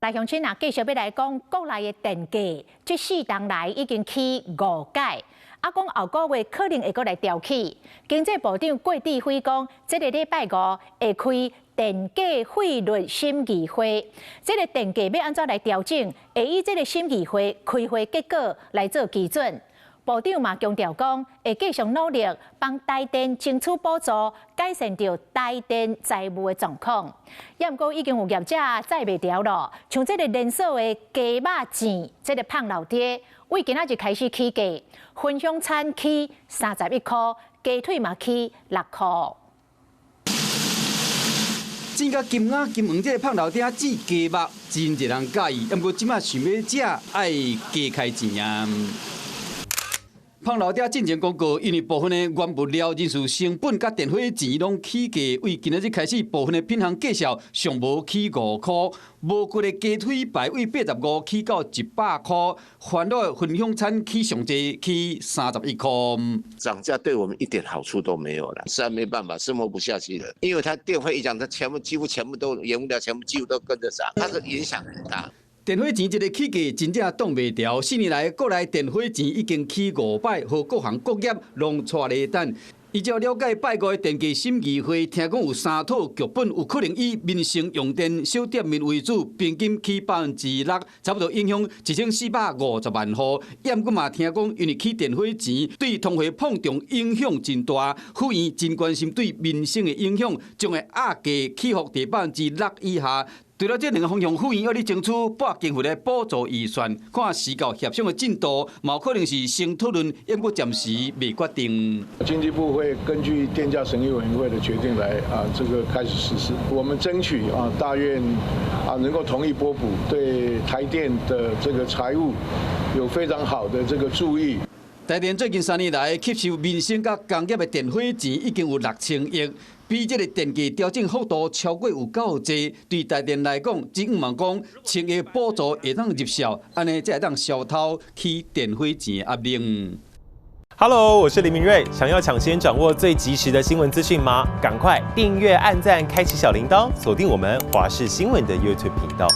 來鄉親啊，繼續欲來講國內的電價，這四冬來已經起五擺，啊，講後個月可能會閣來調起。經濟部長郭智輝講，這个禮拜五會開電價費率審議會，這个電價欲按怎來調整，會以這个審議會開會結果來做基準。部長嘛強調講，會繼續努力幫台電爭取補助，改善著台電財務的狀況。也毋過已經有業者載袂牢囉，像這个連鎖的雞肉店，這个胖老爹，為今仔日開始起價，葷香餐起31箍，雞腿嘛起6箍。煎甲金仔金黃，這个胖老爹煮雞肉真濟人佮意，毋過這馬想欲食，愛加開錢啊！胖老爹進前公告，因為部分的原物料、人事成本佮電火錢攏起價，為今仔日開始，部分的品項價數上無起5箍，無骨的雞腿排為85起到100箍，歡樂的葷香餐起上濟起31箍。漲價對我們一點好處都沒有了，實在沒辦法，生活不下去了。因為它電費一漲，它全部幾乎全部都原物料全部幾乎都跟着漲，它是影響很大。電火錢這个起價真正擋袂牢，4年來國內電火錢已經起五擺，予各行各業攏掣咧等。依照了解，拜五的電價審議會，聽講有三套劇本，有可能以民生用電小店面為主，平均起6%，差不多影響1450萬戶。也毋過嘛，聽講因為起電火錢對通貨膨脹影響真大，府院真關心對民生的影響，將會壓價起伏佇6%以下。除了這兩个方向，府院猶咧爭取撥經費來補助預算，看時到協商的進度，嘛有可能是先討論，猶閣暫時未決定。經濟部會根據電價審議委員會的決定來啊，這個開始實施。我們爭取啊，大院啊能夠同意撥補，對台電的這個財務有非常好的這個助益。台電最近3年來吸收民生佮工業的電火錢已經有6000億，比這个電價調整幅度超過有夠濟。對台電來講，只向望講千億補助會當入數，按呢才會當消透起電火錢的壓力。 Hello，我是林明瑞，想要搶先掌握最及時的新聞資訊嗎？趕快訂閱、按讚、開啟小鈴鐺，鎖定我們華視新聞的 YouTube 頻道。